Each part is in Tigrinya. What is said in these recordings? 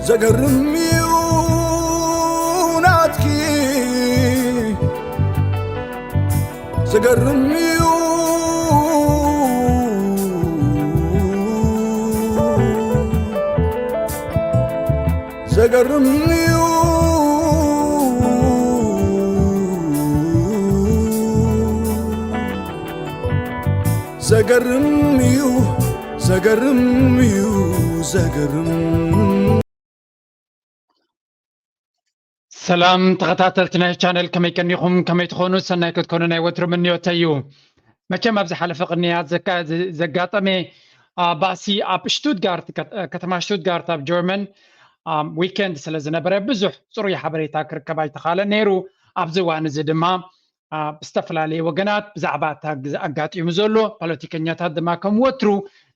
ዘገርም እዩ ናትኪ፣ ዘገርም እዩ፣ ዘገርም እዩ፣ ዘገርም እዩ፣ ዘገርም እዩ፣ ዘገርም። ሰላም ተኸታተልቲ ናይ ቻነል፣ ከመይ ቀኒኹም? ከመይ ትኾኑ? ሰናይ ክትኮኑ ናይ ወትሩ ምንዮተይ እዩ። መቸም ኣብ ዝሓለፈ ቅንያት ዘጋጠመ ባእሲ ኣብ ሽቱትጋርት፣ ከተማ ሽቱትጋርት ኣብ ጀርመን ዊኬንድ ስለ ዝነበረ ብዙሕ ፅሩይ ሓበሬታ ክርከብ ኣይተኻለን ነይሩ። ኣብዚ እዋን እዚ ድማ ብዝተፈላለየ ወገናት ብዛዕባ ኣጋጢሙ ዘሎ፣ ፖለቲከኛታት ድማ ከም ወትሩ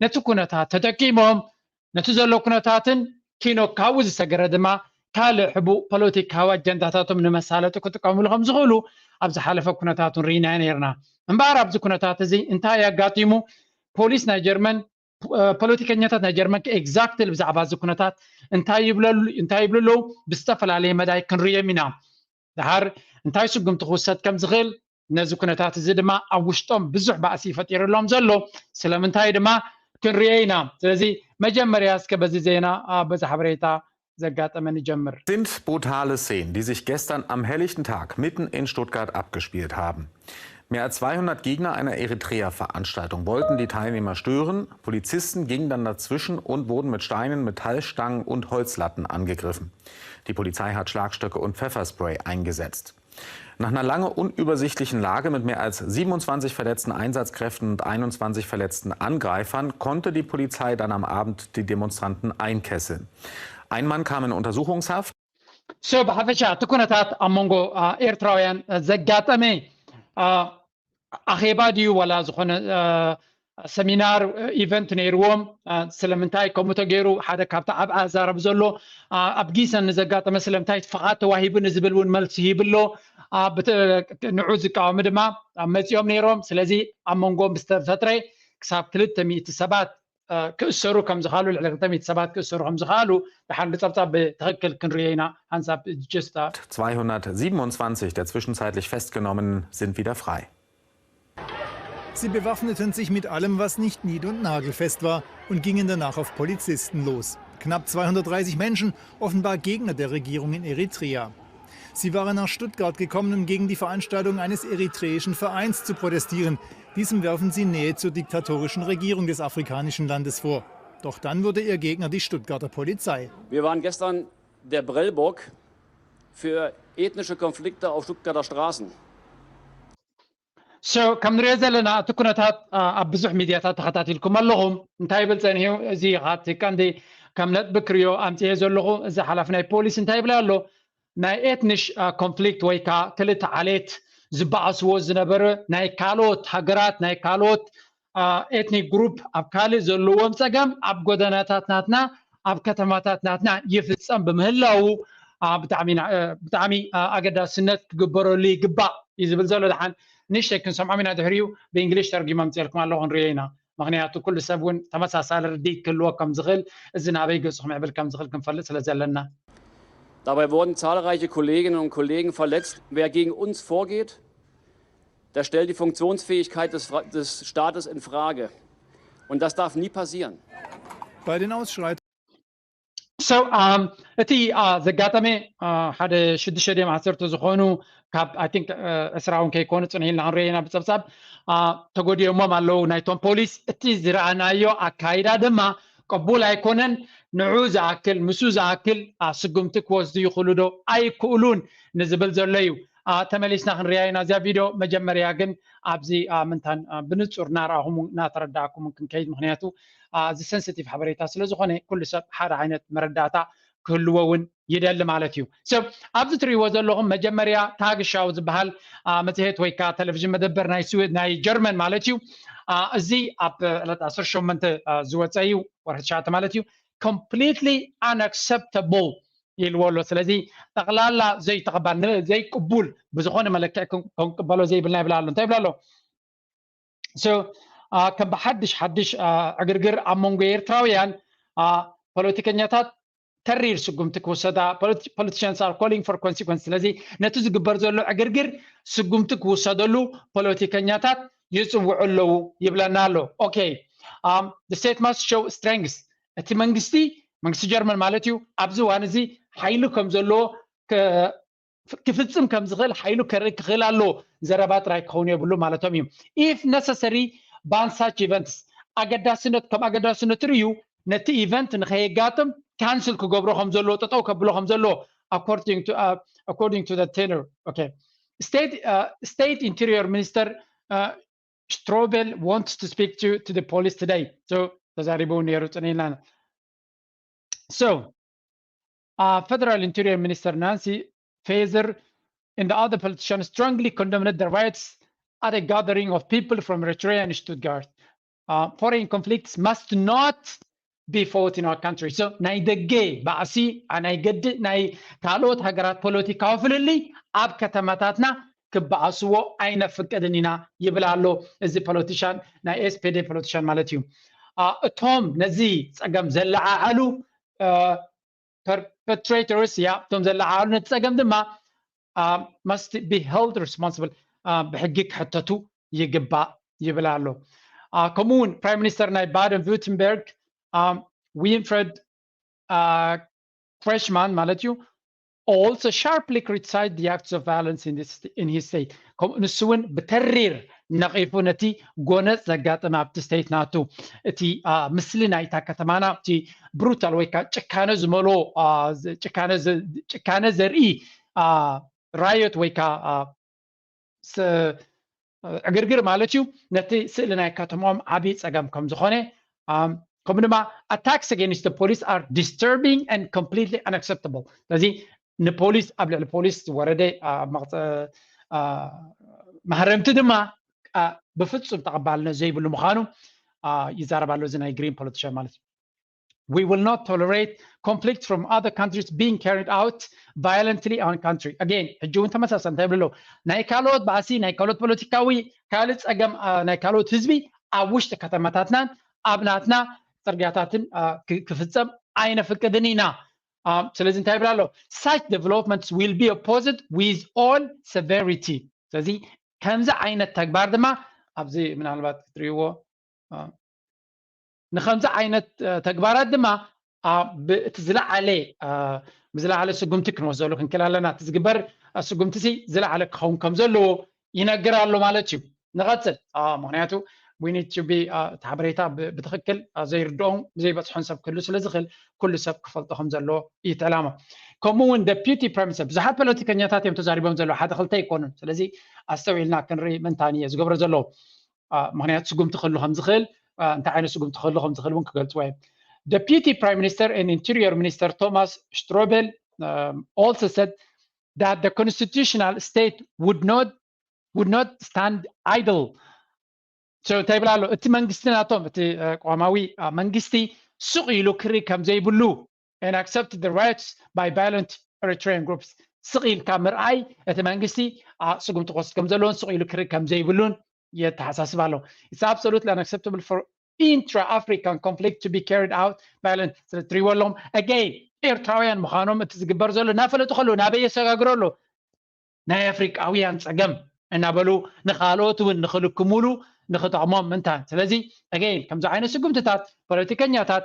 ነቲ ኩነታት ተጠቂሞም ነቲ ዘሎ ኩነታትን ኪኖ ካብኡ ዝሰገረ ድማ ካልእ ሕቡእ ፖለቲካዊ ኣጀንዳታቶም ንመሳለጢ ክጥቀምሉ ከም ዝኽእሉ ኣብ ዝሓለፈ ኩነታት እውን ርኢናዮ ነይርና። እምበኣር ኣብዚ ኩነታት እዚ እንታይ ኣጋጢሙ? ፖሊስ ናይ ጀርመን፣ ፖለቲከኛታት ናይ ጀርመን ኤግዛክትሊ ብዛዕባ እዚ ኩነታት እንታይ ይብሉ ኣለዉ? ብዝተፈላለየ መዳይ ክንርእዮም ኢና። ደሓር እንታይ ስጉምቲ ክውሰድ ከም ዝኽእል ነዚ ኩነታት እዚ ድማ ኣብ ውሽጦም ብዙሕ ባእሲ ፈጢሩሎም ዘሎ ስለምንታይ ድማ ክንርኦ ኢና። ስለዚ መጀመርያ እስከ በዚ ዜና በዚ ሓበሬታ ዘጋጠመ ንጀምር። Sind brutale Szenen, die sich gestern am helllichten Tag mitten in Stuttgart abgespielt haben. Mehr als zweihundert Gegner einer Eritrea-Veranstaltung wollten die Teilnehmer stören. Polizisten gingen dann dazwischen und wurden mit Steinen, Metallstangen und Holzlatten angegriffen. Die Polizei hat Schlagstöcke und Pfefferspray eingesetzt. Nach einer lange unübersichtlichen Lage mit mehr als siebenundzwanzig verletzten Einsatzkräften und einundzwanzig verletzten Angreifern konnte die Polizei dann am Abend die Demonstranten einkesseln. Ein Mann kam in Untersuchungshaft. So ብሓፈሻ እቲ ኩነታት ኣብ መንጎ ኤርትራውያን ዘጋጠመ ኣኼባ ድዩ ዋላ ዝኾነ ሰሚናር ኢቨንት ነይርዎም? ስለምንታይ ከምኡ ተገይሩ? ሓደ ካብቲ ኣብ ኣዛረብ ዘሎ ኣብ ጊሰን ንዘጋጠመ ስለምንታይ ፍቓድ ተዋሂቡ ንዝብል እውን መልሲ ሂብሎ። ንዑ ዝቃወሙ ድማ መፂኦም ነይሮም። ስለዚ ኣብ መንጎ ዝተፈጥረ ክሳብ ክልተ ሚእቲ ሰባት ክእሰሩ ከም ዝኽኣሉ፣ ልዕሊ ክልተ ሚእቲ ሰባት ክእሰሩ ከም ዝኽኣሉ ድሓር ንፀብፃብ ብትኽክል ክንርእዮ ኢና። ሓንሳብ ጀስታ zweihundertsiebenundzwanzig der zwischenzeitlich Festgenommenen sind wieder frei. Sie bewaffneten sich mit allem, was nicht nied- und nagelfest war, und gingen danach auf Polizisten los. Knapp zweihundertdreißig Menschen, offenbar Gegner der Regierung in Eritrea. Sie waren nach Stuttgart gekommen, um gegen die Veranstaltung eines eritreischen Vereins zu protestieren. Diesem werfen sie Nähe zur diktatorischen Regierung des afrikanischen Landes vor. Doch dann wurde ihr Gegner die Stuttgarter Polizei. Wir waren gestern der Prellbock für ethnische Konflikte auf Stuttgarter Straßen. So ከም ንሪኦ ዘለና እቲ ኩነታት ኣብ ብዙሕ ሚድያታት ተኸታቲልኩም ኣለኹም። እንታይ ይብል ፀኒሑ? እዚ ኻቲ ቀንዲ ከም ነጥቢ ክሪኦ ኣምፅኤ ዘለኹ። እዚ ሓላፊ ናይ ፖሊስ እንታይ ይብል ኣሎ? ናይ ኤትኒሽ ኮንፍሊክት ወይ ከዓ ክልተ ዓሌት ዝበኣስዎ ዝነበረ ናይ ካልኦት ሃገራት ናይ ካልኦት ኤትኒክ ግሩፕ ኣብ ካልእ ዘለዎም ፀገም ኣብ ጎደናታት ናትና ኣብ ከተማታት ናትና ይፍፀም ብምህላው ብጣዕሚ ኣገዳስነት ክግበረሉ ይግባእ እዩ ዝብል ዘሎ። ደሓን ንእሽተይ ክንሰምዖም ኢና፣ ድሕሪኡ ብእንግሊሽ ተርጊመ ኣምፅኤልኩም ኣለኹ ክንሪኦ ኢና። ምክንያቱ ኩሉ ሰብ እውን ተመሳሳሊ ርድኢት ክህልዎ ከም ዝኽእል እዚ ናበይ ገፁ ክምዕብል ከም ዝኽእል ክንፈልጥ ስለ ዘለና። Dabei wurden zahlreiche Kolleginnen und Kollegen verletzt. Wer gegen uns vorgeht, der stellt die Funktionsfähigkeit des, des Staates in Frage. Und das darf nie passieren. Bei den Ausschreitungen So እቲ ዘጋጠመ ሓደ ሽዱሽተ ድዮም ዓሰርተ ዝኾኑ ካብ I think ዕስራ እውን ከይኮኑ ፅንሕ ኢልና ክንሪኦ ኢና ብፀብፃብ ተጎዲኦሞም ኣለዉ ናይቶም ፖሊስ። እቲ ዝረኣናዮ ኣካይዳ ድማ ቅቡል ኣይኮነን። ንዑ ዝኣክል ምስኡ ዝኣክል ስጉምቲ ክወስዱ ይኽእሉ ዶ ኣይክእሉን ንዝብል ዘሎ እዩ። ተመሊስና ክንሪኣ ኢና እዚኣ ቪድዮ። መጀመርያ ግን ኣብዚ ምንታን ብንፁር እናረኣኹም እናተረዳእኩም ክንከይድ፣ ምክንያቱ እዚ ሰንስቲቭ ሓበሬታ ስለ ዝኾነ ኩሉ ሰብ ሓደ ዓይነት መረዳእታ ክህልዎ እውን ይደሊ ማለት እዩ። ሰብ ኣብዚ ትሪእዎ ዘለኹም መጀመርያ ታግሻው ዝበሃል መፅሄት ወይ ከዓ ቴሌቪዥን መደበር ናይ ስዊድ ናይ ጀርመን ማለት እዩ። እዚ ኣብ ዕለት ዓሰርተ ሸሞንተ ዝወፀ እዩ፣ ወርሒ ትሽዓተ ማለት እዩ። Completely unacceptable ይልዎ ኣሎ። ስለዚ ጠቕላላ ዘይተቐባል ዘይቅቡል ብዝኾነ መለክዕ ክንቅበሎ ዘይብልና ይብል ኣሎ። እንታይ ይብል ኣሎ? So ከም ብሓድሽ ሓድሽ ዕግርግር ኣብ መንጎ ኤርትራውያን ፖለቲከኛታት ተሪር ስጉምቲ ክውሰዳ። Politicians are calling for consequence። ስለዚ ነቲ ዝግበር ዘሎ ዕግርግር ስጉምቲ ክውሰደሉ ፖለቲከኛታት ይፅውዑ ኣለዉ ይብለና ኣሎ። Okay, the state must show strength። እቲ መንግስቲ መንግስቲ ጀርመን ማለት እዩ ኣብዚ እዋን እዚ ሓይሊ ከም ዘለዎ ክፍፅም ከም ዝኽእል ሓይሉ ከርኢ ክኽእል ኣለዎ። ዘረባ ጥራይ ክኸውን የብሉ ማለቶም እዩ። If necessary ban such events። ኣገዳስነት ከም ኣገዳስነቱ ርእዩ ነቲ event ንኸየጋጥም cancel ክገብሮ ከም ዘለዎ ጠጠው ከብሎ ከም ዘለዎ according to the tenor። Okay, state interior minister Strobel wants to speak to the police today። So ተዛሪቡ ነይሩ ፅን ኢልና። So federal interior minister Nancy Faeser and the other politicians strongly condemned the riots at a gathering of people from Eritrea and Stuttgart. Foreign conflicts must not be fought in our country። So ናይ ደገ ባእሲ ናይ ገድእ ናይ ካልኦት ሃገራት ፖለቲካዊ ፍልልይ ኣብ ከተማታትና ክበኣስዎ ኣይነፍቅድን ኢና ይብል ኣሎ እዚ ፖለቲሻን ናይ SPD ፖለቲሻን ማለት እዩ። እቶም ነዚ ፀገም ዘለዓዓሉ perpetrators እያ እቶም ዘለዓዓሉ ነቲ ፀገም ድማ must be held responsible ብሕጊ ክሕተቱ ይግባእ ይብል ኣሎ። ከምኡ እውን ፕራይም ሚኒስተር ናይ ባደን ቪርተንበርግ ዊንፍረድ ክሬሽማን ማለት እዩ also sharply criticized the acts of violence in his state። ከምኡ ንሱ እውን ብተሪር ነቒፉ ነቲ ጎነፅ ዘጋጠመ ኣብቲ ስቴት ናቱ እቲ ምስሊ ናይታ ከተማና እቲ ብሩታል ወይ ከዓ ጭካነ ዝመልኦ ጭካነ ዘርኢ riot ወይ ከዓ ዕግርግር ማለት እዩ ነቲ ስእሊ ናይ ከተማኦም ዓብዪ ፀገም ከም ዝኾነ ከምኡ ድማ attacks against the police are disturbing and completely unacceptable። ስለዚ ንፖሊስ ኣብ ልዕሊ ፖሊስ ዝወረደ ማህረምቲ ድማ ብፍፁም ተቐባልነት ዘይብሉ ምዃኑ ይዛረብ ኣሎ እዚ ናይ ግሪን ፖለቲሻን ማለት እዩ። We will not tolerate conflict from other countries being carried out violently on country. Again ሕጂ እውን ተመሳሳሊ እንታይ ይብሉ ኣለዉ ናይ ካልኦት ባእሲ ናይ ካልኦት ፖለቲካዊ ካልእ ፀገም ናይ ካልኦት ህዝቢ ኣብ ውሽጢ ከተማታትናን ኣብ ናትና ፅርግያታትን ክፍፀም ኣይነፍቅድን ኢና። ስለዚ እንታይ ይብል ኣሎ such developments will be opposed with all severity። ስለዚ ከምዚ ዓይነት ተግባር ድማ ኣብዚ ምናልባት ክትሪእዎ ንከምዚ ዓይነት ተግባራት ድማ እቲ ዝለዓለ ብዝለዓለ ስጉምቲ ክንወስደሉ ክንክእል ኣለና። እቲ ዝግበር ስጉምቲ ሲ ዝለዓለ ክኸውን ከም ዘለዎ ይነግር ኣሎ ማለት እዩ። ንቐፅል ምክንያቱ we need to be እቲ ሓበሬታ ብትኽክል ዘይርድኦም ዘይበፅሖን ሰብ ክህሉ ስለ ዝኽእል ኩሉ ሰብ ክፈልጦ ከም ዘለዎ እዩ እቲ ዕላማ። ከምኡ እውን deputy prime minister ብዙሓት ፖለቲከኛታት እዮም ተዛሪቦም ዘለዉ ሓደ ክልተ ኣይኮኑን። ስለዚ ኣስተውዒልና ክንርኢ ምእንታን እየ ዝገብሮ ዘለዉ ምክንያቱ ስጉምቲ ክህሉ ከም ዝኽእል እንታይ ዓይነት ስጉምቲ ክህሉ ከም ዝኽእል እውን ክገልፅዎ እዮም። Deputy Prime Minister and Interior Minister Thomas Strobel also said that the constitutional state would not would not stand idle. So እንታይ ይብል ኣሎ እቲ መንግስቲ ናቶም እቲ ቅዋማዊ መንግስቲ ሱቕ ኢሉ ክርኢ ከም ዘይብሉ and accept the rights by violent Eritrean groups ስቕ ኢልካ ምርኣይ እቲ መንግስቲ ስጉምቲ ክወስድ ከም ዘለዎን ስቕ ኢሉ ክርኢ ከም ዘይብሉን የተሓሳስብ ኣሎ። It's absolutely unacceptable for intra-African conflict to be carried out violent። ስለ ትሪእዎ ኣለኹም again ኤርትራውያን ምዃኖም እቲ ዝግበር ዘሎ እናፈለጡ ከለዉ ናበይ የሰጋግሮ ኣሎ ናይ ኣፍሪቃውያን ፀገም እናበሉ ንካልኦት እውን ንክልክሙሉ ንክጠቕሞም ምንታን። ስለዚ again ከምዚ ዓይነት ስጉምትታት ፖለቲከኛታት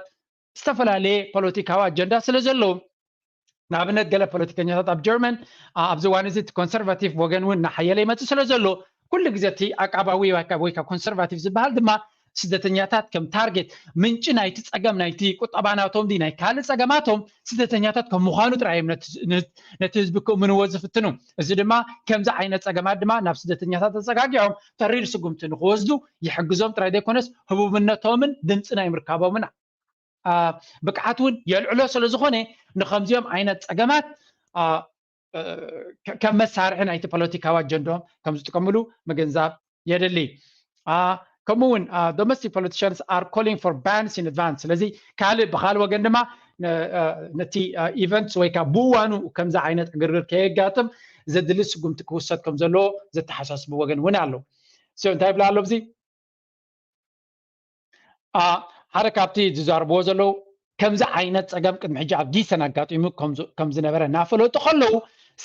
ዝተፈላለየ ፖለቲካዊ ኣጀንዳ ስለ ዘለዎም ንኣብነት ገለ ፖለቲከኛታት ኣብ ጀርመን ኣብዚ እዋን እዚ እቲ ኮንሰርቫቲቭ ወገን እውን እናሓየለ ይመፅእ ስለ ዘሎ ኩሉ ግዜ እቲ ኣቃባዊ ወይ ኮንሰርቫቲቭ ዝበሃል ድማ ስደተኛታት ከም ታርጌት ምንጪ ናይቲ ፀገም ናይቲ ቁጠባ ናቶም ድዩ ናይ ካልእ ፀገማቶም ስደተኛታት ከም ምዃኑ ጥራይ እዮም ነቲ ህዝቢ ክእምንዎ ዝፍትኑ። እዚ ድማ ከምዚ ዓይነት ፀገማት ድማ ናብ ስደተኛታት ተፀጋጊዖም ተሪር ስጉምቲ ንክወስዱ ይሕግዞም ጥራይ ዘይኮነስ ህቡብነቶምን ድምፂ ናይ ምርካቦምን ብቅዓት እውን የልዕሎ ስለ ዝኾነ ንከምዚኦም ዓይነት ፀገማት ከም መሳርሒ ናይቲ ፖለቲካዊ ኣጀንድኦም ከም ዝጥቀምሉ ምግንዛብ የድሊ። ከምኡ እውን domestic politicians are calling for bans in advance። ስለዚ ካልእ ብካልእ ወገን ድማ ነቲ events ወይ ከዓ ብእዋኑ ከምዚ ዓይነት ዕግርግር ከየጋጥም ዘድሊ ስጉምቲ ክውሰድ ከም ዘለዎ ዘተሓሳስቡ ወገን እውን ኣለዉ። So እንታይ ይብላ ኣሎ ኣብዚ ሓደ ካብቲ ዝዛረብዎ ዘለዉ፣ ከምዚ ዓይነት ጸገም ቅድሚ ሕጂ ኣብ ጊሰን ኣጋጢሙ ከም ዝነበረ እናፈለጡ ከለዉ፣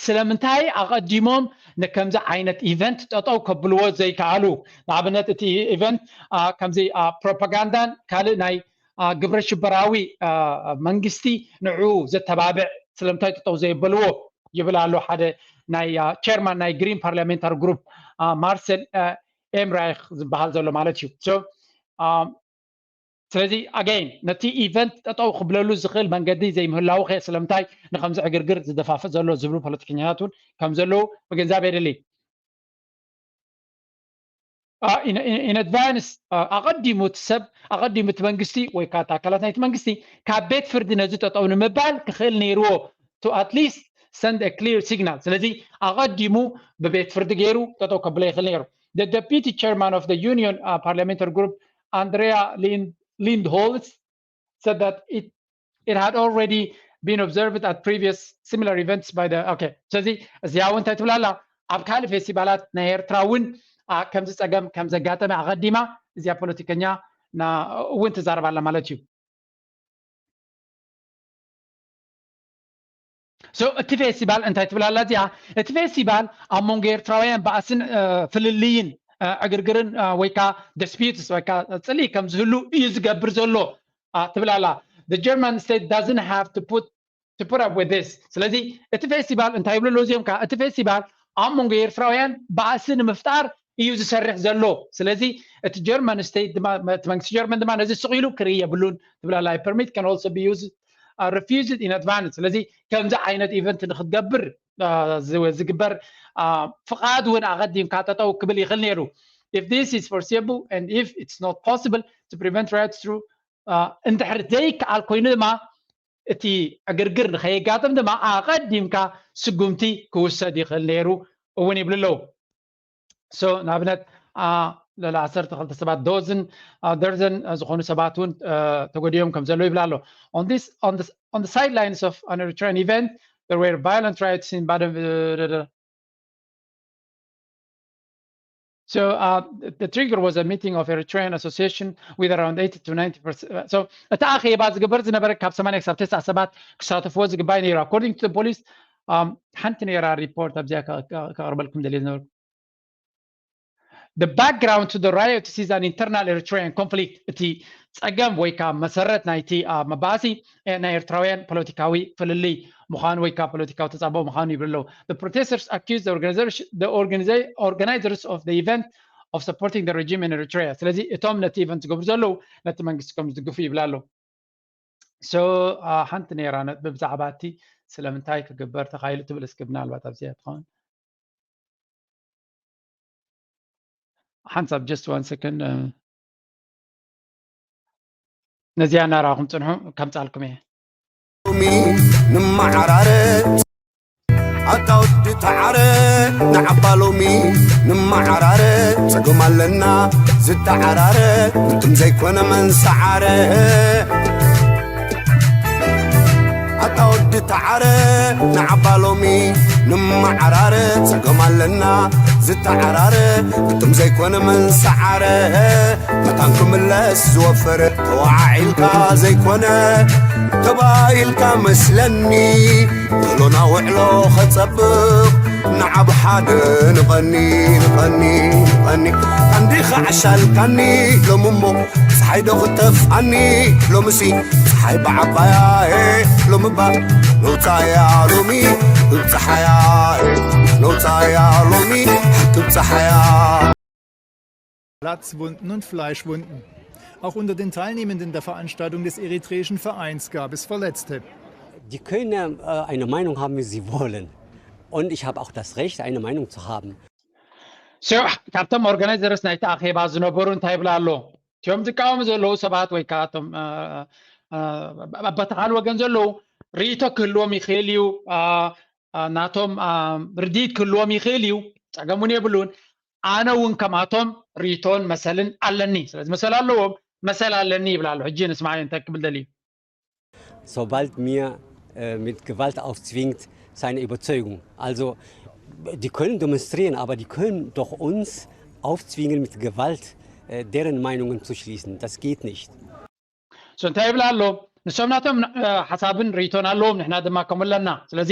ስለምንታይ ኣቐዲሞም ንከምዚ ዓይነት ኢቨንት ጠጠው ከብልዎ ዘይከኣሉ? ንኣብነት እቲ ኢቨንት ከምዚ ፕሮፓጋንዳን ካልእ ናይ ግብረ ሽበራዊ መንግስቲ ንዕኡ ዘተባብዕ ስለምንታይ ጠጠው ዘየበልዎ ይብል ኣሎ ሓደ ናይ ቸርማን ናይ ግሪን ፓርላሜንታሪ ግሩፕ ማርሰል ኤምራይክ ዝበሃል ዘሎ ማለት እዩ። ስለዚ ኣገይን ነቲ ኢቨንት ጠጠው ክብለሉ ዝኽእል መንገዲ ዘይምህላው ከ ስለምንታይ ንከምዚ ዕግርግር ዝደፋፍእ ዘሎ ዝብሉ ፖለቲከኛታት እውን ከም ዘለዉ ምግንዛብ የድሊ። ኢን ኣድቫንስ ኣቐዲሙ እቲ ሰብ ኣቐዲሙ እቲ መንግስቲ ወይ ከዓ ኣካላት ናይቲ መንግስቲ ካብ ቤት ፍርዲ ነዚ ጠጠው ንምባል ክኽእል ነይርዎ to at least send a clear signal። ስለዚ ኣቐዲሙ ብቤት ፍርዲ ገይሩ ጠጠው ከብሎ ይኽእል ነይሩ። The deputy chairman of the union parliamentary group Andrea Lindholz said that it it had already been observed at previous similar events by the okay። ስለዚ እዚኣ እውን እንታይ ትብል ኣላ? ኣብ ካልእ ፌስቲቫላት ናይ ኤርትራ እውን ከምዚ ጸገም ከም ዘጋጠመ ኣቐዲማ እዚኣ ፖለቲከኛ እውን ትዛረብ ኣላ ማለት እዩ። So እቲ ፌስቲቫል እንታይ ትብል ኣላ እዚኣ? እቲ ፌስቲቫል ኣብ መንጎ ኤርትራውያን ባእስን ፍልልይን ዕግርግርን ወይ ከዓ ዲስፒዩትስ ወይ ከዓ ጽልኢ ከም ዝህሉ እዩ ዝገብር ዘሎ ትብል ኣላ። The German state doesn't have to put to put up with this። ስለዚ እቲ ፌስቲቫል እንታይ ይብሉ ኣለዉ እዚኦም ከዓ? እቲ ፌስቲቫል ኣብ መንጎ ኤርትራውያን ባእሲ ንምፍጣር እዩ ዝሰርሕ ዘሎ። ስለዚ እቲ ጀርመን ስቴት ድማ እቲ መንግስቲ ጀርመን ድማ ነዚ ስቕ ኢሉ ክርኢ የብሉን ትብል ኣላ። Permit can also be used refused in advance። ስለዚ ከምዚ ዓይነት ኢቨንት ንክትገብር ዝግበር ፍቓድ እውን ኣቐዲምካ ጠጠው ክብል ይኽእል ነይሩ። If this is foreseeable and if it's not possible to prevent riots through እንድሕር ዘይከኣል ኮይኑ ድማ እቲ ዕግርግር ንኸየጋጥም ድማ ኣቐዲምካ ስጉምቲ ክውሰድ ይኽእል ነይሩ እውን ይብሉ ኣለዉ። So ንኣብነት ልዕሊ ዓሰርተ ክልተ ሰባት ዶዝን ደርዘን ዝኾኑ ሰባት እውን ተጎዲኦም ከም ዘለዉ ይብል ኣሎ። On this on the on the sidelines of an Eritrean event there were violent riots in Baden So uh, the trigger was a meeting of Eritrean Association with around eighty to ninety percent. So እቲ ኣኼባ ዝግበር ዝነበረ ካብ ሰማንያ ክሳብ ተስዓ ሰባት ክሳተፍዎ ዝግባይ ነይሩ። According to the police ሓንቲ ነይራ ሪፖርት ኣብዚኣ ከቕርበልኩም ደልየ ዝነበርኩ። The background to the riots is an internal Eritrean conflict. እቲ ጸገም ወይ ከዓ መሰረት ናይቲ መባእሲ ናይ ኤርትራውያን ፖለቲካዊ ፍልልይ ምዃኑ ወይ ከዓ ፖለቲካዊ ተጻብኦ ምዃኑ ይብሉ ኣለዉ። The protesters accused the organizers of the event of supporting the regime in Eritrea። ስለዚ እቶም ነቲ ኢቨንት ዝገብሩ ዘለዉ ነቲ መንግስቲ ከም ዝድግፉ ይብል ኣሎ። So ሓንቲ ነይራ ነጥቢ ብዛዕባ እቲ ስለምንታይ ክግበር ተኻኢሉ ትብል እስኪ ምናልባት ኣብዚኣ ትኸውን። ሓንሳብ just one second ነዚኣ እናረኣኹም ፅንሑ ከምፃልኩም እየ። ሎሚ ንመዓራረ ኣታ ወዲ ተዓረ ንዓባ ሎሚ ንመዓራረ ጸገም ኣለና ዝተዓራረ ምትም ዘይኮነ መንሰዓረ ኣታ ወዲ ተዓረ ንዓባ ሎሚ ንመዓራረ ጸገም ኣለና ዝተዓራረ ምትም ዘይኮነ መንሰዓረ መታን ክምለስ ዝወፈረ ተዋዓዒልካ ዘይኮነ ተባኢልካ መስለኒ ውዕሎና ውዕሎ ኸጸብቕ ንዓብ ሓደ ንቐኒ ንቐኒ ንቐኒ ቀንዲኻ ዓሻልካኒ ሎሚ እሞ ፀሓይ ዶ ክተፍኣኒ ሎምሲ ፀሓይ ብዓባያ ሎሚ ባ ነውፃያ ሎሚ ህብፀሓያ ነውፃያ ሎሚ ህብፀሓያ Platzwunden und Fleischwunden. Auch unter den Teilnehmenden der Veranstaltung des eritreischen Vereins gab es Verletzte. Die können äh, eine Meinung haben, wie sie wollen. Und ich habe auch das Recht, eine Meinung zu haben. So, ካብቶም ኦርጋናይዘርስ ናይቲ ኣኼባ ዝነበሩ እንታይ ይብላ ኣሎ? እቲኦም ዝቃወሙ ዘለዉ ሰባት ወይ ከዓ እቶም በተኻል ወገን ዘለዉ ርእይቶ ክህልዎም ይኽእል እዩ። ናቶም ርድኢት ክህልዎም ይኽእል እዩ። ጸገም እውን የብሉን። ኣነ እውን ከምኣቶም ርእይቶን መሰልን ኣለኒ። ስለዚ መሰል ኣለዎም፣ መሰል ኣለኒ ይብል ኣሎ። ሕጂ ንስማዕ እንታይ ክብል ደልዩ። Sobald mir äh, mit Gewalt aufzwingt seine Überzeugung. Also, die können demonstrieren, aber die können doch uns aufzwingen mit Gewalt äh, deren Meinungen zu schließen. Das geht nicht. So እንታይ ይብል ኣሎ? ንሶም ናቶም ሓሳብን ርእይቶን ኣለዎም፣ ንሕና ድማ ከምኡ ኣለና። ስለዚ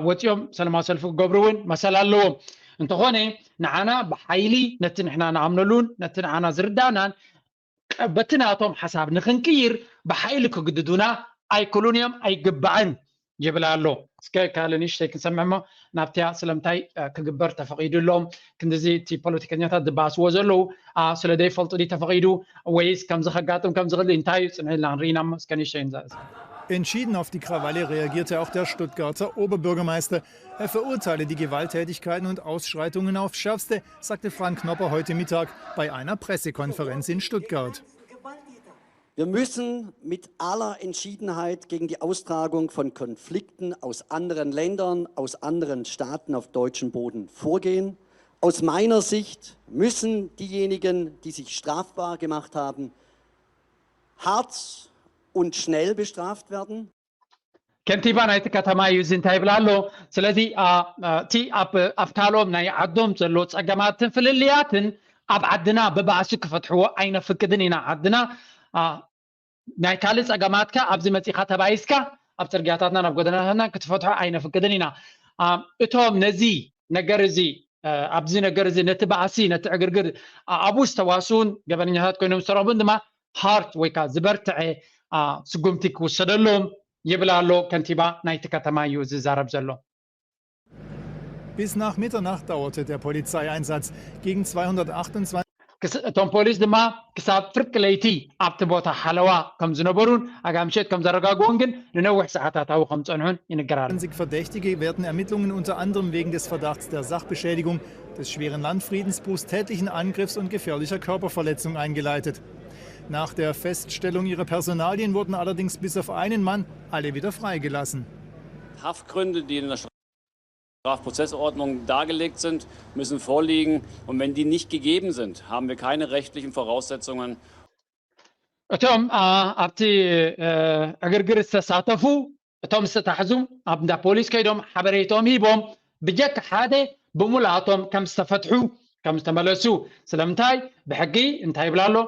ወፂኦም ሰላማዊ ሰልፊ ክገብሩ እውን መሰል ኣለዎም። እንተኾነ ንዓና ብሓይሊ ነቲ ንሕና ንኣምነሉን ነቲ ንዓና ዝርዳእናን በቲ ናቶም ሓሳብ ንክንቅይር ብሓይሊ ክግድዱና ኣይክሉን እዮም፣ ኣይግባዕን ይብል ኣሎ። እስከ ካልእ ንእሽተይ ክንሰምዕ እሞ ናብቲያ ስለምንታይ ክግበር ተፈቒዱሎም? ክንድዚ እቲ ፖለቲከኛታት ዝበኣስዎ ዘለዉ ስለ ዘይፈልጡ ድዩ ተፈቒዱ ወይስ ከምዚ ከጋጥም ከም ዝኽእል እንታይ እዩ? ጽንሕ ኢልና ክንርኢ ኢና እሞ እስከ ንእሽተይ ንዛረብ። Entschieden auf die Krawalle reagierte auch der Stuttgarter Oberbürgermeister. Er verurteile die Gewalttätigkeiten und Ausschreitungen aufs Schärfste, sagte Frank Knopper heute Mittag bei einer Pressekonferenz in Stuttgart. Wir müssen mit aller Entschiedenheit gegen die Austragung von Konflikten aus anderen Ländern, aus anderen Staaten auf deutschem Boden vorgehen. Aus meiner Sicht müssen diejenigen, die sich strafbar gemacht haben, hart und schnell bestraft werden. ከንቲባ ናይቲ ከተማ እዩ እዚ እንታይ ይብል ኣሎ? ስለዚ እቲ ኣብ ካልኦም ናይ ዓዶም ዘሎ ፀገማትን ፍልልያትን ኣብ ዓድና ብባእሲ ክፈትሕዎ ኣይነፍቅድን ኢና። ዓድና ናይ ካልእ ፀገማትካ ኣብዚ መፂኻ ተባይስካ ኣብ ፅርግያታትና ናብ ጎደናታትና ክትፈትሖ ኣይነፍቅድን ኢና። እቶም ነዚ ነገር እዚ ኣብዚ ነገር እዚ ነቲ ባእሲ ነቲ ዕግርግር ኣብኡ ዝተዋስኡን ገበነኛታት ኮይኖም ዝተረኽቡን ድማ ሃርት ወይ ከዓ ዝበርትዐ ስጉምቲ ክውሰደሎም ይብል ኣሎ። ከንቲባ ናይቲ ከተማ እዩ ዝዛረብ ዘሎ። Bis nach Mitternacht dauerte der Polizeieinsatz. Gegen zweihundertachtundzwanzig እቶም ፖሊስ ድማ ክሳብ ፍርቂ ለይቲ ኣብቲ ቦታ ሓለዋ ከም ዝነበሩን ኣጋ ምሸት ከም ዘረጋግኡን ግን ንነዊሕ ሰዓታት ኣብኡ ከም ዝጸንሑን ይንገር ኣሎ። Verdächtige werden Ermittlungen unter anderem wegen des Verdachts der Sachbeschädigung, des schweren Landfriedensbruchs, tätlichen Angriffs und gefährlicher Körperverletzung eingeleitet. Nach der Feststellung ihrer Personalien wurden allerdings bis auf einen Mann alle wieder freigelassen. Haftgründe, die in der Strafprozessordnung dargelegt sind, müssen vorliegen. Und wenn die nicht gegeben sind, haben wir keine rechtlichen Voraussetzungen. እቶም ኣብቲ ዕግርግር ዝተሳተፉ እቶም ዝተታሕዙ ኣብ እንዳ ፖሊስ ከይዶም ሓበሬቶም ሂቦም ብጀካ ሓደ ብምልኣቶም ከም ዝተፈትሑ ከም ዝተመለሱ ስለምንታይ ብሕጊ እንታይ ይብላ ኣሎ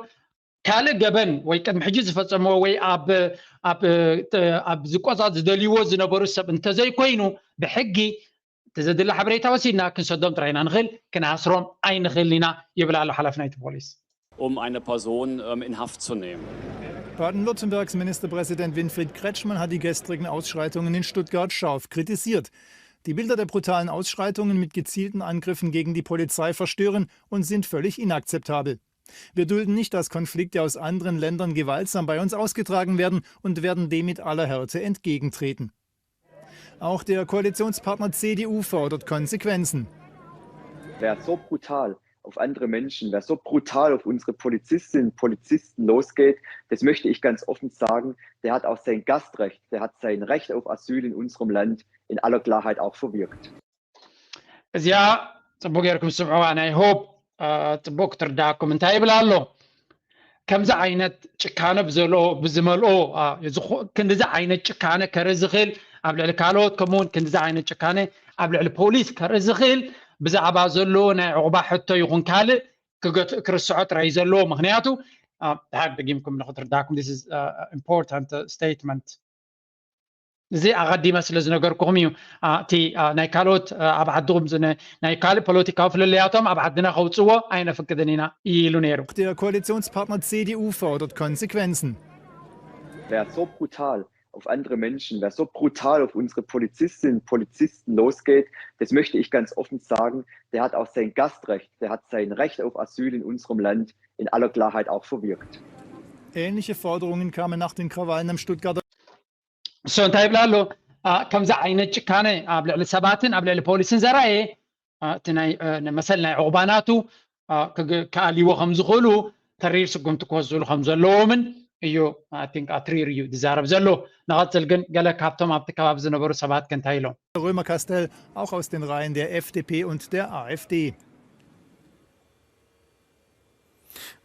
ካልእ ገበን ወይ ቅድሚ ሕጂ ዝፈጸምዎ ወይ ኣብ ኣብ ኣብ ዝቆጻ ዝደልይዎ ዝነበሩ ሰብ እንተዘይኮይኑ ብሕጊ እቲ ዘድሊ ሓበሬታ ወሲድና ክንሰዶም ጥራይ ኢና ንኽእል፣ ክንኣስሮም ኣይንኽእልን ኢና ይብል ኣሎ ሓላፊ ናይቲ ፖሊስ። Um eine Person ähm, in Haft zu nehmen. Baden-Württembergs Ministerpräsident Winfried Kretschmann hat die gestrigen Ausschreitungen in Stuttgart scharf kritisiert. Die Bilder der brutalen Ausschreitungen mit gezielten Angriffen gegen die Polizei verstören und sind völlig inakzeptabel. Wir dulden nicht, dass Konflikte aus anderen Ländern gewaltsam bei uns ausgetragen werden und werden dem mit aller Härte entgegentreten. Auch der Koalitionspartner C D U fordert Konsequenzen. Wer so brutal auf andere Menschen, wer so brutal auf unsere Polizistinnen und Polizisten losgeht, das möchte ich ganz offen sagen, der hat auch sein Gastrecht, der hat sein Recht auf Asyl in unserem Land in aller Klarheit auch verwirkt. እዚኣ ፅቡቅ ጌርኩም ስምዕዋ ናይ ሆፕ ፅቡቅ ክትርዳእኩም እንታይ ይብል ኣሎ ከምዚ ዓይነት ጭካነ ብዘልኦ ብዝመልኦ ክንዲዚ ዓይነት ጭካነ ከርኢ ዝኽእል ኣብ ልዕሊ ካልኦት ከምኡውን ክንዲዚ ዓይነት ጭካነ ኣብ ልዕሊ ፖሊስ ከርኢ ዝኽእል ብዛዕባ ዘለዎ ናይ ዕቑባ ሕቶ ይኹን ካልእ ክገት- ክርስዖ ጥራይ እዩ ዘለዎ ምክንያቱ ድሓር ደጊምኩም ንክትርዳእኩም this is important statement እዚ ኣቐዲመ ስለ ዝነገርኩኹም እዩ እቲ ናይ ካልኦት ኣብ ዓድኹም ናይ ካልእ ፖለቲካዊ ፍልልያቶም ኣብ ዓድና ከውፅዎ ኣይነፍቅድን ኢና ኢሉ ነይሩ Der Koalitionspartner C D U fordert Konsequenzen. Wer so brutal auf andere Menschen, wer so brutal auf unsere Polizistinnen und Polizisten losgeht, das möchte ich ganz offen sagen, der hat auch sein Gastrecht, der hat sein Recht auf Asyl in unserem Land in aller Klarheit auch verwirkt. Ähnliche Forderungen kamen nach den Krawallen am Stuttgarter እሱ እንታይ ይብላ ኣሎ ከምዚ ዓይነት ጭካነ ኣብ ልዕሊ ሰባትን ኣብ ልዕሊ ፖሊስን ዘራየ እቲ ናይ መሰል ናይ ዕቑባናቱ ክኣልይዎ ከም ዝኽእሉ ተሪር ስጉምቲ ክወስድሉ ከም ዘለዎምን እዩ ቲንክ ኣትሪር እዩ ዝዛረብ ዘሎ ንቐፅል ግን ገለ ካብቶም ኣብቲ ከባቢ ዝነበሩ ሰባት ከ እንታይ ኢሎም Römer-Castell, auch aus den Reihen der F D P und der A F D.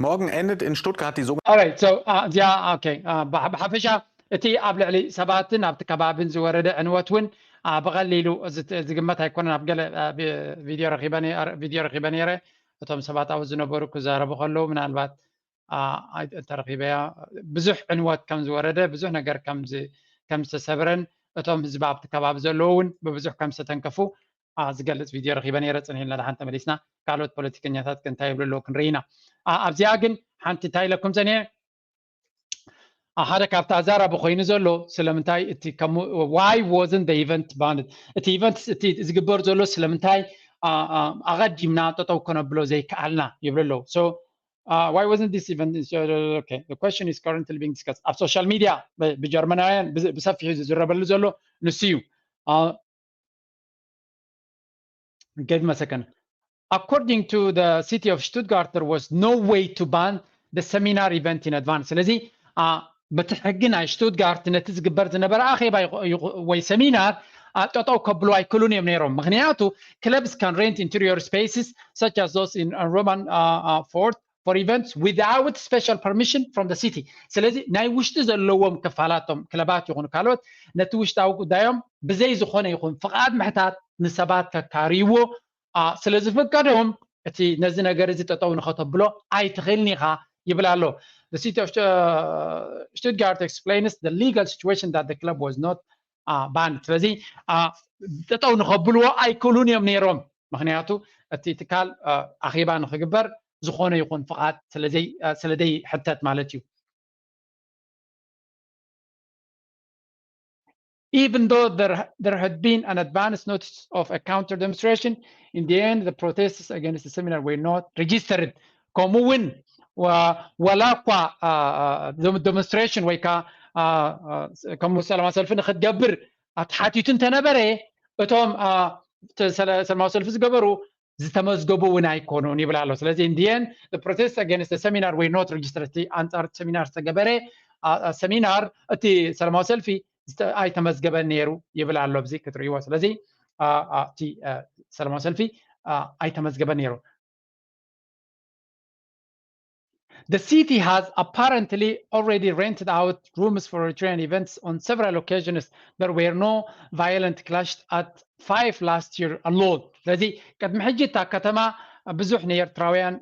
Morgen endet in Stuttgart die sogenannte. Alright, so, uh, yeah, okay. Uh, ብሓፈሻ እቲ ኣብ ልዕሊ ሰባትን ኣብቲ ከባብን ዝወረደ ዕንወት እውን ብቐሊሉ ዝግመት ኣይኮነን ኣብ ገለ ቪድዮ ረኺበ ነረ እቶም ሰባት ኣብኡ ዝነበሩ ክዛረቡ ከለዉ ምናልባት እንተረኺበያ ብዙሕ ዕንወት ከም ዝወረደ፣ ብዙሕ ነገር ከም ዝተሰብረን እቶም ህዝቢ ኣብቲ ከባቢ ዘለዎ እውን ብብዙሕ ከም ዝተተንከፉ ዝገልጽ ቪድዮ ረኺበ ነይረ። ጽንሕ ኢልና ደሓን ተመሊስና ካልኦት ፖለቲከኛታት እንታይ ይብሉ ኣለዉ ክንርኢ ኢና። ኣብዚኣ ግን ሓንቲ እንታይ ኢለኩም ጸኒሐ፣ ሓደ ካብቲ ኣዛራቢ ኮይኑ ዘሎ ስለምንታይ እቲ why wasn't the event banned፣ እቲ event እቲ ዝግበር ዘሎ ስለምንታይ ኣቐዲምና ጠጠው ከነብሎ ዘይከኣልና ይብሉ ኣለዉ። So why wasn't this event okay, the question is currently being discussed ኣብ social media ብጀርመናውያን ብሰፊሑ ዝዝረበሉ ዘሎ ንሱ እዩ። Give me a second. According to the city of Stuttgart, there was no way to ban the seminar event in advance. ስለዚ በቲ ሕጊ ናይ ሽቱትጋርት ነቲ ዝግበር ዝነበረ ኣኼባ ወይ ሰሚናር ጠጠው ከብሉ ኣይክሉን እዮም ነይሮም። ምክንያቱ clubs can rent interior spaces such as those in Roman fort for events without special permission from the city። ስለዚ ናይ ውሽጢ ዘለዎም ክፋላቶም ክለባት ይኹኑ ካልኦት ነቲ ውሽጣዊ ጉዳዮም ብዘይ ዝኾነ ይኹን ፍቓድ ምሕታት ንሰባት ከካርይዎ ስለ ዝፍቀዶም እቲ ነዚ ነገር እዚ ጠጠው ንኸተብሎ ኣይትኽእልን ኢኻ ይብል ኣሎ። The city of Stuttgart explains the legal situation that the club was not banned። ስለዚ ጠጠው ንኸብልዎ ኣይክእሉን እዮም ነይሮም። ምክንያቱ እቲ ትካል ኣኼባ ንክግበር ዝኾነ ይኹን ፍቓድ ስለዘይ ሕተት ማለት እዩ። Even though there, there had been an advance notice of a counter demonstration, in the end the protests against the seminar were not registered. ከምኡ እውን ወላ እኳ demonstration ወይ ከዓ ከምኡ ሰላማዊ ሰልፊ ንክትገብር ተሓቲቱ እንተነበረ እቶም ሰላማዊ ሰልፊ ዝገበሩ ዝተመዝገቡ እውን ኣይኮኑን ይብል ኣሎ። ስለዚ in the end the protest against the seminar were not registered። እቲ ኣንጻር ሰሚናር ዝተገበረ ሰሚናር እቲ ሰላማዊ ሰልፊ ኣይተመዝገበን ነይሩ ይብል ኣሎ። ኣብዚ ክትርእይዎ። ስለዚ እቲ ሰላማዊ ሰልፊ ኣይተመዝገበን ነይሩ። The city has apparently already rented out rooms for Eritrean events on several occasions. There were no violent clashes at five last year alone. ስለዚ ቅድሚ ሕጂ እታ ከተማ ብዙሕ ንኤርትራውያን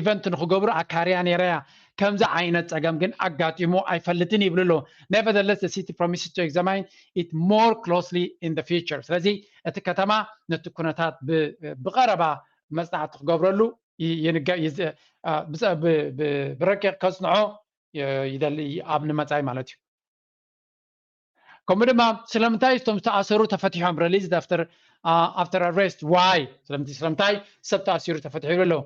event ንክገብሩ ኣካርያ ነይራ እያ። ከምዚ ዓይነት ጸገም ግን ኣጋጢሙ ኣይፈልጥን ይብሉ ኣለዉ። Nevertheless, the city promises to examine it more closely in the future። ስለዚ እቲ ከተማ ነቲ ኩነታት ብቐረባ መጽናዕቲ ክገብረሉ ብረቂቕ ከጽንዖ ይደሊ ኣብ ንመጻኢ ማለት እዩ። ከምኡ ድማ ስለምንታይ እቶም ዝተኣሰሩ ተፈቲሖም፣ released after after arrest? Why? ስለምንታይ ስለምንታይ ሰብ ተኣሲሩ ተፈቲሑ ይብሉ ኣለዉ።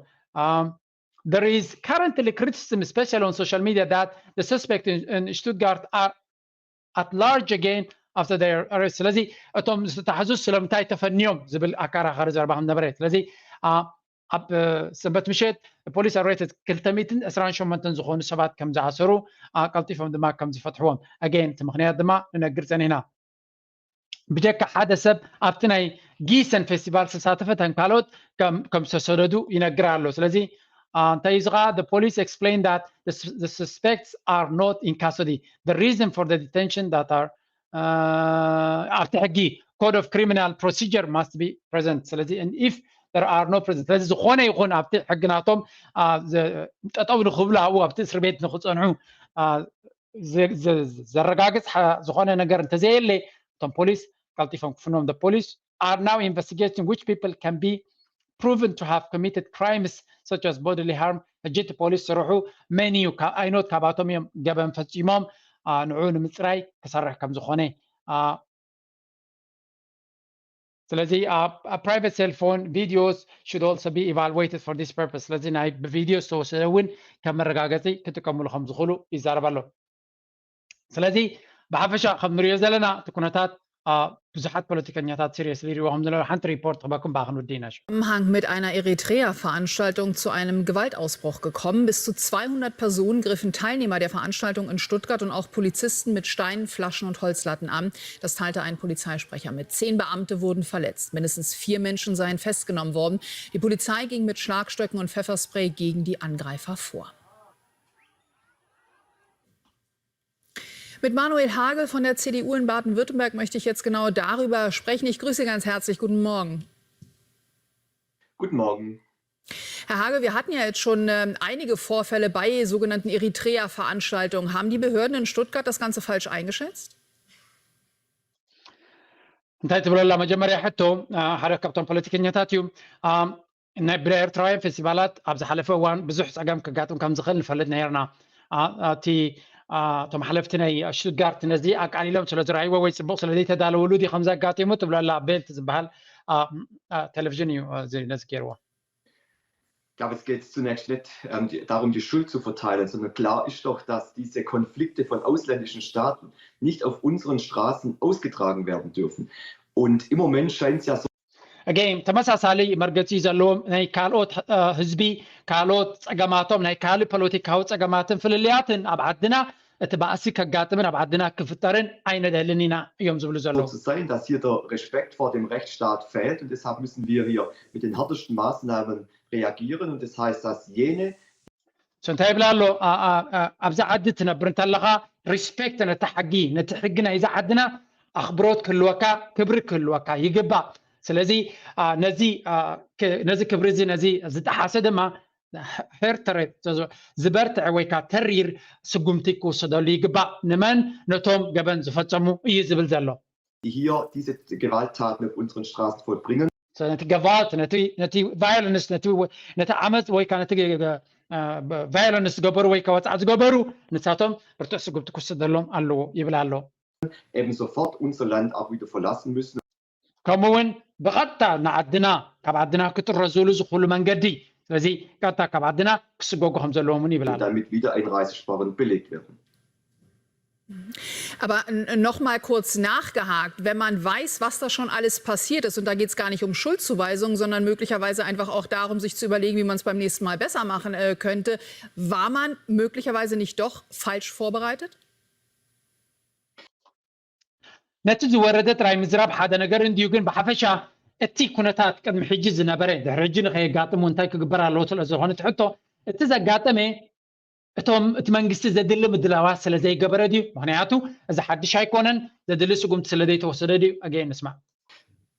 There is currently criticism, especially on social media, that the suspect in, in Stuttgart are at large again after their arrest። ስለዚ እቶም ዝተታሕዙ ስለምንታይ ተፈንዮም ዝብል ኣከራኻሪ ዘረባ ከም ነበረ። ስለዚ ኣብ ሰንበት ምሸት ፖሊስ ኣረይት ክልተ ሚእትን ዕስራን ሸሞንተን ዝኾኑ ሰባት ከም ዝኣሰሩ ቀልጢፎም ድማ ከም ዝፈትሕዎም ኣገይን እቲ ምክንያት ድማ ንነግር ጸኒሕና። ብጀካ ሓደ ሰብ ኣብቲ ናይ ጊሰን ፌስቲቫል ዝተሳተፈ ተን ካልኦት ከም ዝተሰደዱ ይነግር ኣሎ። ስለዚ እንታይ እዩ ዝኸዓ the police explain that the suspects are not in custody, the reason for the detention that are ኣብቲ ሕጊ code of criminal procedure must be present። ስለዚ if there are no present ስለዚ ዝኾነ ይኹን ኣብቲ ሕጊ ናቶም ጠጠው ንክብሉ ኣብኡ ኣብቲ እስሪ ቤት ንክፀንሑ ዘረጋግፅ ዝኾነ ነገር እንተዘየለ እቶም ፖሊስ ቀልጢፎም ክፍኖም። The police are now investigating which people can be proven to have committed crimes such as bodily harm። ሕጂ እቲ ፖሊስ ስርሑ መን እዩ ኣይኖት ካባቶም እዮም ገበን ፈፂሞም ንዑ ንምፅራይ ክሰርሕ ከም ዝኾነ። ስለዚ private cell phone videos should also be evaluated for this purpose። ስለዚ ናይ ብቪድዮ ዝተወሰደ እውን ከም መረጋገፂ ክጥቀምሉ ከም ዝኽእሉ ይዛረብ ኣሎ። ስለዚ ብሓፈሻ ከም ንሪኦ ዘለና እቲ ኩነታት ብዙሓት ፖለቲከኛታት seriously ይሪእዎ ከም ዝነበረ ሓንቲ ሪፖርት ክበኩም ብኣ ክንውድእ ኢና። Zusammenhang mit einer Eritrea-Veranstaltung zu einem Gewaltausbruch gekommen. Bis zu zweihundert Personen griffen Teilnehmer der Veranstaltung in Stuttgart und auch Polizisten mit Steinen, Flaschen und Holzlatten an. Das teilte ein Polizeisprecher mit. Zehn Beamte wurden verletzt. Mindestens vier Menschen seien festgenommen worden. Die Polizei ging mit Schlagstöcken und Pfefferspray gegen die Angreifer vor. Mit Manuel Hagel von der C D U in Baden-Württemberg möchte ich jetzt genau darüber sprechen. Ich grüße Sie ganz herzlich. Guten Morgen. Guten Morgen. Herr Hage, wir hatten ja jetzt schon ähm, einige Vorfälle bei sogenannten Eritrea-Veranstaltungen. Haben die Behörden in Stuttgart das Ganze falsch eingeschätzt? እንታይ ትብለላ መጀመርያ ሕቶ ሓደ ካብቶም ፖለቲከኛታት እዩ። ናይ ብዳ ኤርትራውያን ፌስቲቫላት ኣብ ዝሓለፈ እዋን ብዙሕ ፀገም ክጋጥም ከም ዝኽእል ንፈልጥ ነርና። እቲ እቶም ሓለፍቲ ናይ ሽቱትጋርት ነዚ ኣቃሊሎም ስለ ዝረኣይዎ ወይ ፅቡቕ ስለ ዘይተዳለውሉ ድዩ ከም ዘጋጢሙ ትብለላ። ቤልት ዝበሃል ቴሌቪዥን እዩ ነዚ ገይርዎ። Ich glaube, es geht zunächst nicht ähm, die, darum, die Schuld zu verteilen, sondern klar ist doch, dass diese Konflikte von ausländischen Staaten nicht auf unseren Straßen ausgetragen werden dürfen. Und im Moment scheint es ja so, Again ተመሳሳሊ መርገፂ ዘለዎም ናይ ካልኦት ህዝቢ ካልኦት ፀገማቶም ናይ ካልእ ፖለቲካዊ ፀገማትን ፍልልያትን ኣብ ዓድና እቲ ባእሲ ከጋጥምን ኣብ ዓድና ክፍጠርን ኣይንደልን ኢና እዮም ዝብሉ ዘለዉ። Zu sein, dass hier der Respekt vor dem Rechtsstaat fehlt und deshalb müssen wir hier mit den härtesten Maßnahmen reagieren und das heißt, dass jene እንታይ ይብላ ኣሎ? ኣብዚ ዓዲ ትነብር እንተለኻ ሪስፔክት ነቲ ሕጊ ነቲ ሕጊ ናይዚ ዓድና ኣኽብሮት ክህልወካ ክብሪ ክህልወካ ይግባእ። ስለዚ ነዚ ክብሪ እዚ ነዚ ዝጠሓሰ ድማ ሄርተሬት ዝበርትዐ ወይ ከዓ ተሪር ስጉምቲ ክውሰደሉ ይግባእ። ንመን? ነቶም ገበን ዝፈፀሙ እዩ ዝብል ዘሎ። Die hier diese Gewalttaten auf unseren Straßen vollbringen. ነቲ ገቫልት ነቲ ቫዮለንስ ነቲ ዓመፅ ወይ ከዓ ነቲ ቫዮለንስ ዝገበሩ ወይ ከዓ ወፅዓ ዝገበሩ ንሳቶም ብርቱዕ ስጉምቲ ክውሰደሎም ኣለዎ ይብል ኣሎ። Eben sofort unser Land auch wieder verlassen müssen. ከምኡ እውን ብቐጥታ ንዓድና ካብ ዓድና ክጥረዙሉ ዝኽእሉ መንገዲ ስለዚ ቀጥታ ካብ ዓድና ክስጎጉ ከም ዘለዎም እውን ይብል ኣሎ። Damit wieder Einreisesperren belegt werden. Aber noch mal kurz nachgehakt, wenn man weiß, was da schon alles passiert ist, und da geht es gar nicht um Schuldzuweisungen, sondern möglicherweise einfach auch darum, sich zu überlegen, wie man es beim nächsten Mal besser machen äh, könnte, war man möglicherweise nicht doch falsch vorbereitet? ነቲ ዝወረደ ጥራይ ምዝራብ ሓደ ነገር እንድዩ፣ ግን ብሓፈሻ እቲ ኩነታት ቅድሚ ሕጂ ዝነበረ ድሕሪ ሕጂ ንኸየጋጥሙ እንታይ ክግበር ኣለዎ ስለ ዝኾነ እቲ ሕቶ እቲ ዘጋጠመ እቶም እቲ መንግስቲ ዘድሊ ምድላዋት ስለ ዘይገበረ ድዩ? ምኽንያቱ እዚ ሓድሽ ኣይኮነን። ዘድሊ ስጉምቲ ስለ ዘይተወሰደ ድዩ? ኣገ ንስማዕ።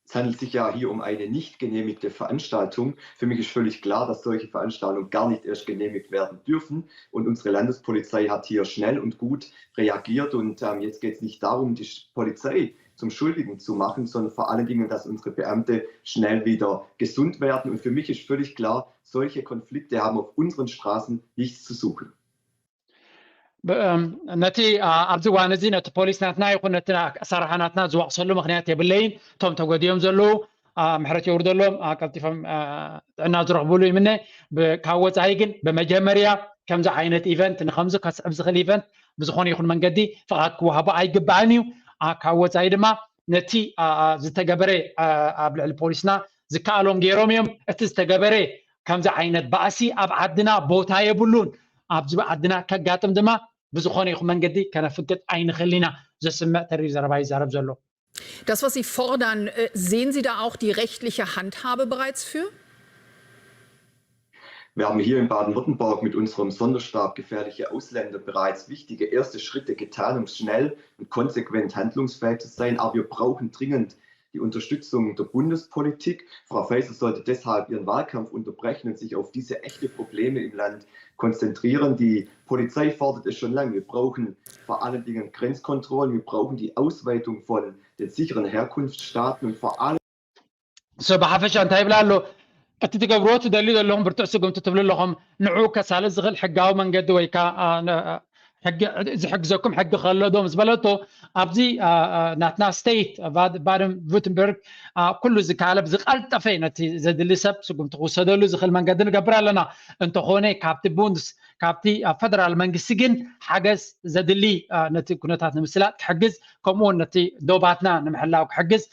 Es handelt sich ja hier um eine nicht genehmigte Veranstaltung. Für mich ist völlig klar, dass solche Veranstaltungen gar nicht erst genehmigt werden dürfen. Und unsere Landespolizei hat hier schnell und gut reagiert. Und ähm, jetzt geht es nicht darum, die Polizei zum Schuldigen zu machen, sondern vor allen Dingen, dass unsere Beamte schnell wieder gesund werden. Und für mich ist völlig klar, solche Konflikte haben auf unseren Straßen nichts zu suchen. ነቲ ኣብዚ እዋን እዚ ነቲ ፖሊስ ናትና ይኹን ነቲ ኣሰራርሓ ናትና ዝወቕሰሉ ምክንያት የብለይን። እቶም ተጎዲኦም ዘለዉ ምሕረት የውርደሎም፣ ቀልጢፎም ጥዕና ዝረኽብሉ ይምነ። ካብ ወፃኢ ግን ብመጀመርያ ከምዚ ዓይነት ኢቨንት ንከምዚ ከስዕብ ዝኽእል ኢቨንት ብዝኾነ ይኹን መንገዲ ፍቓድ ክወሃቦ ኣይግባእን እዩ። ካብ ወፃኢ ድማ ነቲ ዝተገበረ ኣብ ልዕሊ ፖሊስና ዝከኣሎም ገይሮም እዮም። እቲ ዝተገበረ ከምዚ ዓይነት ባእሲ ኣብ ዓድና ቦታ የብሉን። ኣብዚ ዓድና ከጋጥም ድማ ብዝኾነ ይኹን መንገዲ ከነፍቅድ ኣይንኽእል ኢና። ዘስምዕ ተሪር ዘረባ ይዛረብ ዘሎ። Das, was Sie fordern, äh, sehen Sie da auch die rechtliche Handhabe bereits für? Wir haben hier in Baden-Württemberg mit unserem Sonderstab gefährliche Ausländer bereits wichtige erste Schritte getan, um schnell und konsequent handlungsfähig zu sein. Aber wir brauchen dringend die Unterstützung der Bundespolitik. Frau Faeser sollte deshalb ihren Wahlkampf unterbrechen und sich auf diese echten Probleme im Land konzentrieren. Die Polizei fordert es schon lange. Wir brauchen vor allen Dingen Grenzkontrollen, wir brauchen die Ausweitung von den sicheren Herkunftsstaaten und vor allem ብሓፈሻ እንታይ ይብላ ኣሎ? እቲ ትገብርዎ ትደልዩ ዘለኹም ብርቱዕ ስጉምቲ ትብሉ ኣለኹም። ንዑ ከሳልጥ ዝኽእል ሕጋዊ መንገዲ ወይ ከዓ ዝሕግዘኩም ሕጊ ከሎ ዶ ምስ በለቶ ኣብዚ ናትና ስቴት ባደን ቩርትንበርግ ኩሉ ዝከኣለ ብዝቀልጠፈ ነቲ ዘድሊ ሰብ ስጉምቲ ክውሰደሉ ዝኽእል መንገዲ ንገብር ኣለና። እንተኾነ ካብቲ ቡንድስ ካብቲ ፈደራል መንግስቲ ግን ሓገዝ ዘድሊ ነቲ ኩነታት ንምስላጥ ክሕግዝ ከምኡውን ነቲ ዶባትና ንምሕላው ክሕግዝ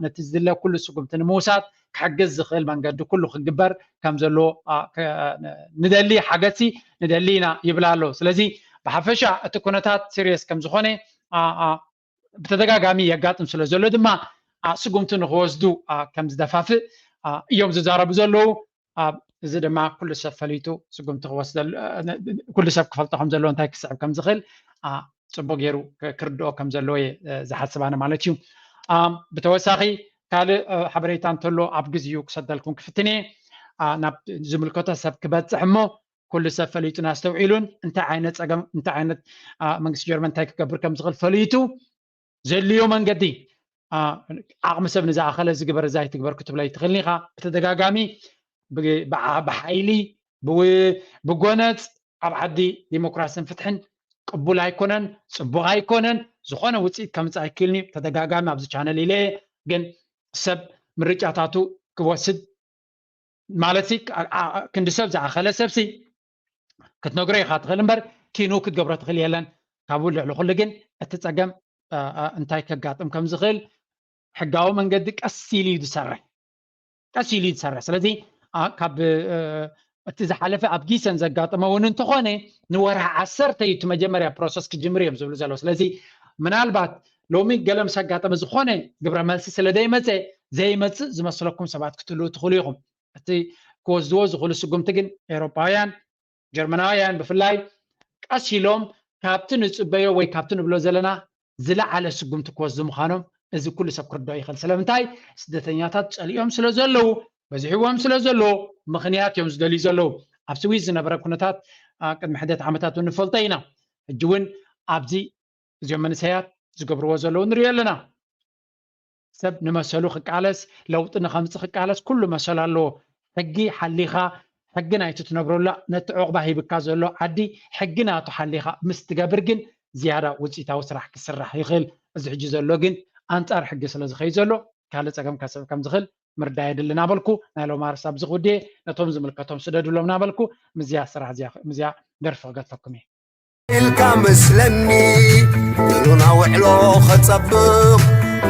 ነቲ ዝድለ ኩሉ ስጉምቲ ንምውሳድ ክሕግዝ ዝኽእል መንገዲ ኩሉ ክግበር ከም ዘለዎ ንደሊ ሓገዝሲ ንደሊ ኢና ይብል ኣሎ። ስለዚ ብሓፈሻ እቲ ኩነታት ሲሪየስ ከም ዝኾነ ብተደጋጋሚ የጋጥም ስለ ዘሎ ድማ ስጉምቲ ንክወስዱ ከም ዝደፋፍእ እዮም ዝዛረቡ ዘለዉ። እዚ ድማ ኩሉ ሰብ ፈሊጡ ስጉምቲ ክወስደሉ ኩሉ ሰብ ክፈልጦ ከም ዘለዎ እንታይ ክስዕብ ከም ዝኽእል ፅቡቅ ገይሩ ክርድኦ ከም ዘለዎ እየ ዝሓስብ ኣነ ማለት እዩ። ብተወሳኺ ካልእ ሓበሬታ እንተሎ ኣብ ግዜኡ ክሰደልኩም ክፍትን እየ። ናብ ዝምልከቶ ሰብ ክበፅሕ እሞ ኩሉ ሰብ ፈሊጡን ኣስተውዒሉን እንታይ ዓይነት ፀገም እንታይ ዓይነት መንግስቲ ጀርመን እንታይ ክገብር ከም ዝኽእል ፈሊጡ ዘድልዮ መንገዲ ዓቕሚ ሰብ ንዝኣኸለ ዝግበር እዛ ኣይትግበር ክትብሎ ኣይትኽእልን ኢኻ። ብተደጋጋሚ ብሓይሊ ብጎነፅ ኣብ ዓዲ ዲሞክራስን ፍትሕን ቅቡል ኣይኮነን፣ ፅቡቕ ኣይኮነን፣ ዝኾነ ውፅኢት ከምፅእ ኣይክእልን እዩ። ተደጋጋሚ ኣብዚ ቻነል ኢለ ግን ሰብ ምርጫታቱ ክወስድ ማለት ክንዲ ሰብ ዝኣኸለ ሰብሲ ክትነግሮ ኢኻ ትኽእል እምበር ኪኑ ክትገብሮ ትኽእል የለን። ካብኡ ልዕሊ ኩሉ ግን እቲ ፀገም እንታይ ከጋጥም ከም ዝኽእል ሕጋዊ መንገዲ ቀስ ኢሉ እዩ ዝሰርሕ፣ ቀስ ኢሉ እዩ ዝሰርሕ። ስለዚ ካብ እቲ ዝሓለፈ ኣብ ጊሰን ዘጋጠመ እውን እንተኾነ ንወርሒ ዓሰርተ እዩ እቲ መጀመርያ ፕሮሰስ ክጅምር እዮም ዝብሉ ዘለዉ። ስለዚ ምናልባት ሎሚ ገለ ምስ ኣጋጠመ ዝኾነ ግብረ መልሲ ስለ ዘይመፀ ዘይመፅእ ዝመስለኩም ሰባት ክትህልዉ ትኽእሉ ኢኹም። እቲ ክወስድዎ ዝኽእሉ ስጉምቲ ግን ኤውሮጳውያን ጀርመናውያን ብፍላይ ቀስ ኢሎም ካብቲ ንፅበዮ ወይ ካብቲ ንብሎ ዘለና ዝለዓለ ስጉምቲ ክወስዱ ምዃኖም እዚ ኩሉ ሰብ ክርድኦ ይኽእል። ስለምንታይ? ስደተኛታት ጸሊኦም ስለ ዘለዉ፣ በዚሕዎም ስለ ዘሎ ምኽንያት እዮም ዝደልዩ ዘለዉ። ኣብ ስዊዝ ዝነበረ ኩነታት ቅድሚ ሕደት ዓመታት እውን ንፈልጦ ኢና። ሕጂ እውን ኣብዚ እዚኦም መንእሰያት ዝገብርዎ ዘለዉ ንሪኦ ኣለና። ሰብ ንመሰሉ ክቃለስ ለውጢ ንኸምፅእ ክቃለስ ኩሉ መሰል ኣለዎ። ሕጊ ሓሊኻ ሕጊ ናይቲ ትነብረሉ ነቲ ዕቑባ ሂብካ ዘሎ ዓዲ ሕጊ ናቱ ሓሊኻ ምስ ትገብር ግን ዝያዳ ውፅኢታዊ ስራሕ ክስራሕ ይኽእል። እዚ ሕጂ ዘሎ ግን ኣንፃር ሕጊ ስለ ዝኸይድ ዘሎ ካልእ ፀገም ከስዕብ ከም ዝኽእል ምርዳእ የድሊ እናበልኩ ናይ ሎም ኣርስታ ኣብዚ ክውድየ ነቶም ዝምልከቶም ስደዱሎም እናበልኩ ምዝያ ስራሕ እዚኣ ምዝያ ደርፊ ክገድፈኩም እየ። ኢልካ መስለኒ ሎና ውዕሎ ኸጸብቕ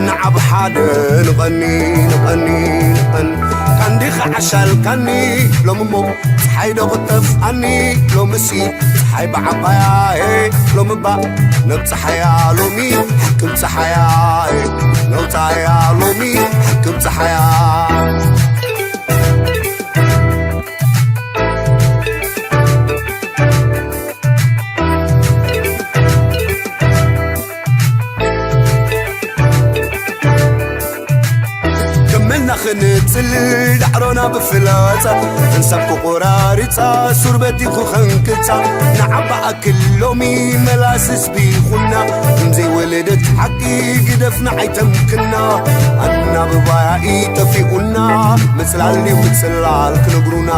ንዓብ ሓደ ንቐኒ ንቐኒ ንቐኒ ካንዲኻ ዓሻልካኒ ሎሚ እሞ ፀሓይ ዶ ክጠፍኣኒ ሎምሲ ፀሓይ ብዓባያ ሎሚ ባ ነብፀሓያ ሎሚ ሕክም ፀሓያ ነውፃያ ሎሚ ሕክም ፀሓያ ከመና ክንጽል ዳዕሮና ብፍላጻ እንሳብ ክቆራርጻ ሱር በዲኹ ኸንቅጻ ንዓባ ኣክል ሎሚ መላስ ህዝቢ ይኹና ከምዘይወለደት ሓቂ ግደፍና ኣይተምክና ኣናብባያ ይጠፊኡና ምጽላል ድዩ ምጽላል ክነግሩና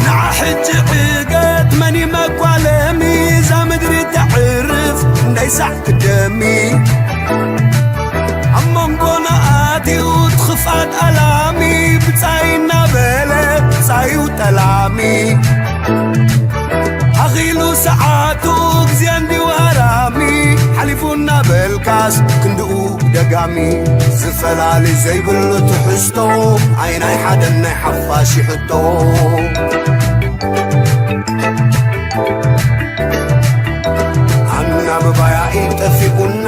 ንዓ ሕጂ ዕገት መን ይመጓለሚ እዛ ምድሪ ተዕርፍ እንዳይሳዕ ክደሚ ኣብ መንጎና ኣትዩ ትኽፋት ኣላሚ ብጻይ እናበለ ብጻዩ ጠላሚ ኣኺሉ ሰዓቱ ግዜ እንዲዋራሚ ሓሊፉ እናበልካስ ክንድኡ ደጋሚ ዝፈላሊ ዘይብሉ ትሕዝቶ ኣይናይ ሓደን ናይ ሓፋሽ ይሕቶ ኣናብባያ ኢጠፊኡና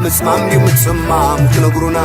ምፅማም ድዩ ምፅማም ክነግሩና